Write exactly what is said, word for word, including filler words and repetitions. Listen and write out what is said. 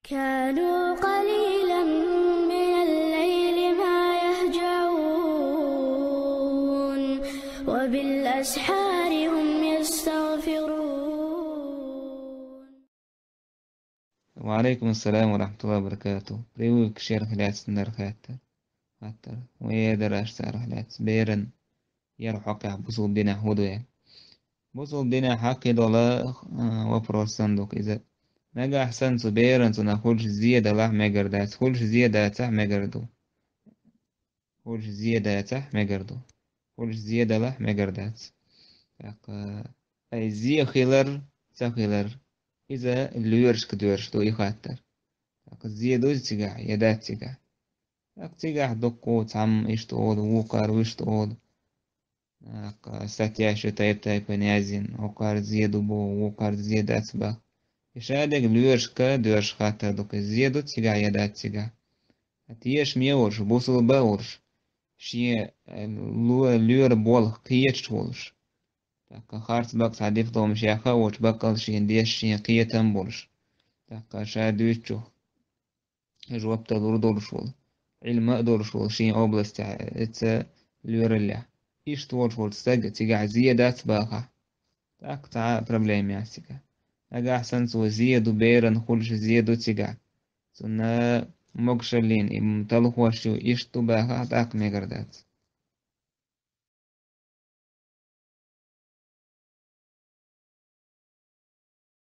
كانوا قليلا من الليل ما يهجعون، وبالأسحار هم يستغفرون. وعليكم السلام ورحمة الله وبركاته. Привыкший хилаьцнар хаттар. Хаттар. Вай дараш цар хилаьц. Беран яр хьокъяхь бусулба динехь хӀу ду аьлла. Бусулба динехь хьакхи дола, а, вопрос санна ду-кх иза. Нагахь санна цу беран цунах хуьлуш зе далахь мегар дац, хуьлуш зе дацахь мегар ду. Хуьлуш зе дацахь мегар ду. Хуьлуш зе далахь мегар дац. ТӀаккха ай зе хилар, ца хилар, иза лоьрашка доьраш ду и хаттар. ТӀаккха зе ду иза цигахь, я дац цигахь. ТӀаккха цигахь дуккха цхьамма иштта олу, вукхара вуьшта олу. ТӀаккха статьяш ю тайп-тайпана яздина, хӀокхара зе ду боху, вукхара зе дац боху. И шадерг лоьрашка доьраш хаттар ду-кх иза, зе ду цигахь я дац цигахь. Тешаме а волуш, бусулба а волуш, шен, э, ло-, лоьран болх кхеташ волуш. ТӀаккха харц бакъ цхьа дипломаш яьхна а воцуш, баккъал шен дешан шен кхетам а болуш. ТӀаккха ша дуьйцучух жоп далур долуш волу, Ӏилма а долуш волу шен областехь, эца лоьраллехь. Иштта волуш волчу стага цигахь зе дац бахахь, тӀаккха цхьа а проблема яц цигахь. Нагахь санна цо зе ду беран хуьлуш зе ду цигахь. Цунна могушаллина и талхош ю иштта ду бахахь, тӀаккха мегар дац.